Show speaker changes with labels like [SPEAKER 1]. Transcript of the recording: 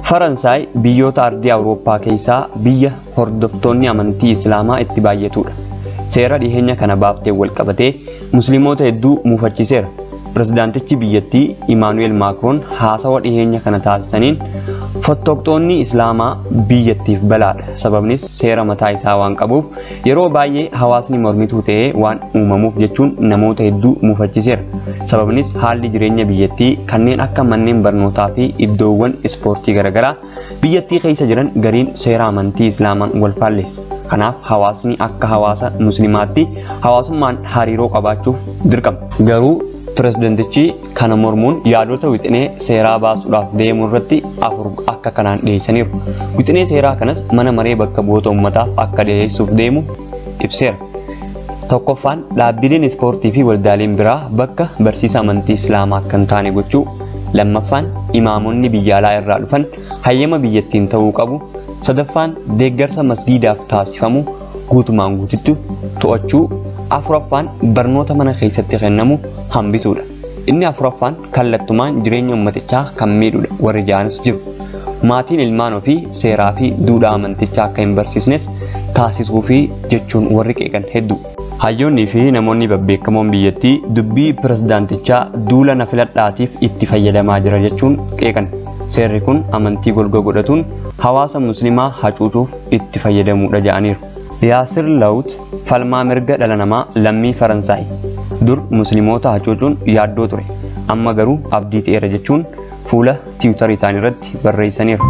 [SPEAKER 1] Faransaay biyyoota ardii Awurooppaa keessaa biyya hordoftoonni amantii Islaamaa itti baay'atudha. Seera dhiheenya kana baaftee wal qabatee musliimoota hedduu muufachiiseera. Pirezidaantichi biyyattii Imaanu'eel Maakroon haasawa dhiheenya kana taasisaniin fottoqtoonni Islaamaa biyyattiif balaadha. Sababnis seera mataa isaa waan qabuuf yeroo baay'ee hawaasni mormituu ta'ee waan uumamuuf jechuun namoota hedduu muufachiiseera. Sababnis haalli jireenya biyyattii kanneen akka manneen barnootaa fi iddoowwan ispoortii garaagaraa biyyattii keessa jiran gariin seera amantii Islaamaan wal faalleessa. Kanaaf hawaasni akka hawaasa musliimaatti hawaasummaan hariiroo qabaachuuf dirqama. Garuu pirezidaantichi kana mormuun yaadota wixinee seeraa baasuudhaaf deemu irratti afur akka kanaan dhiyeessaniiru. Wixinee seeraa kanas mana maree bakka bu'oota uummataaf akka dhiyeessuuf deemu ibseera. Tokkoffaan dhaabbileen ispoortii fi waldaaleen biraa bakka barsiisa amantii Islaamaa akka hin taane gochuu. Lammaffaan imaamonni biyya alaa irraa dhufan hayyama biyyattiin ta'uu qabu. Sadaffaan deeggarsa masgiidaaf taasifamu guutumaan guututti to'achuu. Afuraffaan barnoota mana keessatti kennamu hambisuudha. Inni afuraffaan kallattumaan jireenya uummatichaa kan miidhudha warri ja'anis jiru. Maatiin ilmaan ofii seeraa fi duudhaa amantichaa akka hin barsiisnes taasisuu fi jechuun warri qeeqan hedduu. Hayyoonnii fi namoonni babbeekamoon biyyattii dubbii pirezidaantichaa duula na filadhaatiif itti fayyadamaa jira jechuun qeeqan. Seerri kun amantii golga godhatuun hawaasa musliimaa hacuucuuf itti fayyadamuudha ja'aniiru. Yaasir Lawut falmaa mirga dhala namaa lammii Faransaay. Dur musliimoota hacuucuun yaaddoo ture. Amma garuu abdii ta'eera jechuun fuula tiwiitarii isaanii irratti barreessaniiru.